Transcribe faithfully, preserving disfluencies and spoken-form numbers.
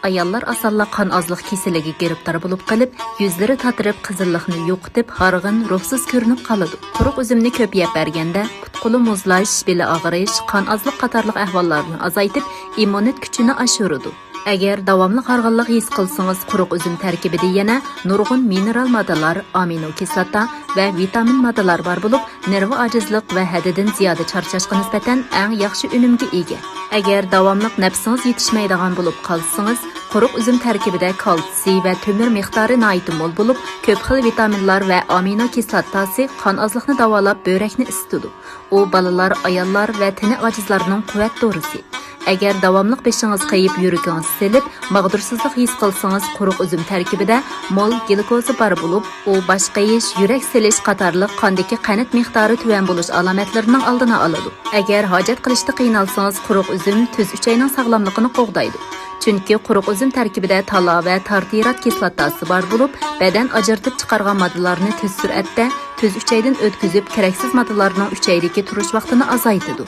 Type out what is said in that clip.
ئاياللار ئاسانلا قان ئازلىق كېسىلىگە گىرىپتار بولۇپ قېلىپ، يۈزلىرى تاتىرىپ، قىزىللىقنى يوقىتىپ، ھارغىن، روھسىز كۆرۈنۈپ قالىدۇ. قۇرۇق ئۈزۈمنى كۆپ يەپ بەرگەندە، پۇت-قولى مۇزلاش، بېلى ئاغرىش، قان ئازلىق قاتارلىق ئەھۋاللارنى ئازايتىپ، ئىممۇنىتېت كۈچىنى ئاشۇرىدۇ. ئەگەر داۋاملىق ھارغىنلىق ھېس قىلسىڭىز، قۇرۇق ئۈزۈم تەركىبىدە يەنە نۇرغۇن مىنېرال ماددىلار، ئامىنو كىسلاتا ۋە ۋىتامىن ماددىلار بار بولۇپ، نېرۋا ئاجىزلىق ۋە ھەددىدىن زىيادە چارچاشقا نىسبەتەن ئەڭ ياخشى ئۈنۈمگە ئىگە. ئەگەر داۋاملىق نەپسىڭىز يېتىشمەيدىغان بولۇپ قالسىڭىز، قۇرۇق ئۈزۈم تەركىبىدە كالتسىي ۋە تۆمۈر مىقدارى ناھايىتى مول بولۇپ، كۆپ خىل ۋىتامىنلار ۋە ئامىنو كىسلاتاسى قان ئازلىقنى داۋالاپ، بۆرەكنى ئىسسىتىدۇ. ئۇ بالىلار، ئاياللار ۋە تېنى ئاجىزلارنىڭ قۇۋۋەت دورىسى. ئەگەر داۋاملىق بېشىڭىز قېيىپ، يۈرىكىڭىز سېلىپ، ماغدۇرسىزلىق ھېس قىلسىڭىز، قۇرۇق ئۈزۈم تەركىبىدە مول گلۇكوزا بار بولۇپ، ئۇ باش قېيىش، يۈرەك سېلىش قاتارلىق قاندىكى قەنت مىقدارى تۆۋەن بولۇش ئالامەتلىرىنىڭ ئالدىنى ئالىدۇ. ئەگەر ھاجەت قىلىشتا قىينالسىڭىز، قۇرۇق ئۈزۈم تۈز ئۈچەينىڭ ساغلاملىقىنى قوغدايدۇ. چۈنكى قۇرۇق ئۈزۈم تەركىبىدە تالا ۋە تارتىرات كىسلاتاسى بار بولۇپ، بەدەن ئاجرىتىپ چىقارغان ماددىلارنى تېز سۈرئەتتە تۈز ئۈچەيدىن ئۆتكۈزۈپ، كېرەكسىز ماددىلارنىڭ ئۈچەيدىكى تۇرۇش ۋاقتىنى ئازايتىدۇ.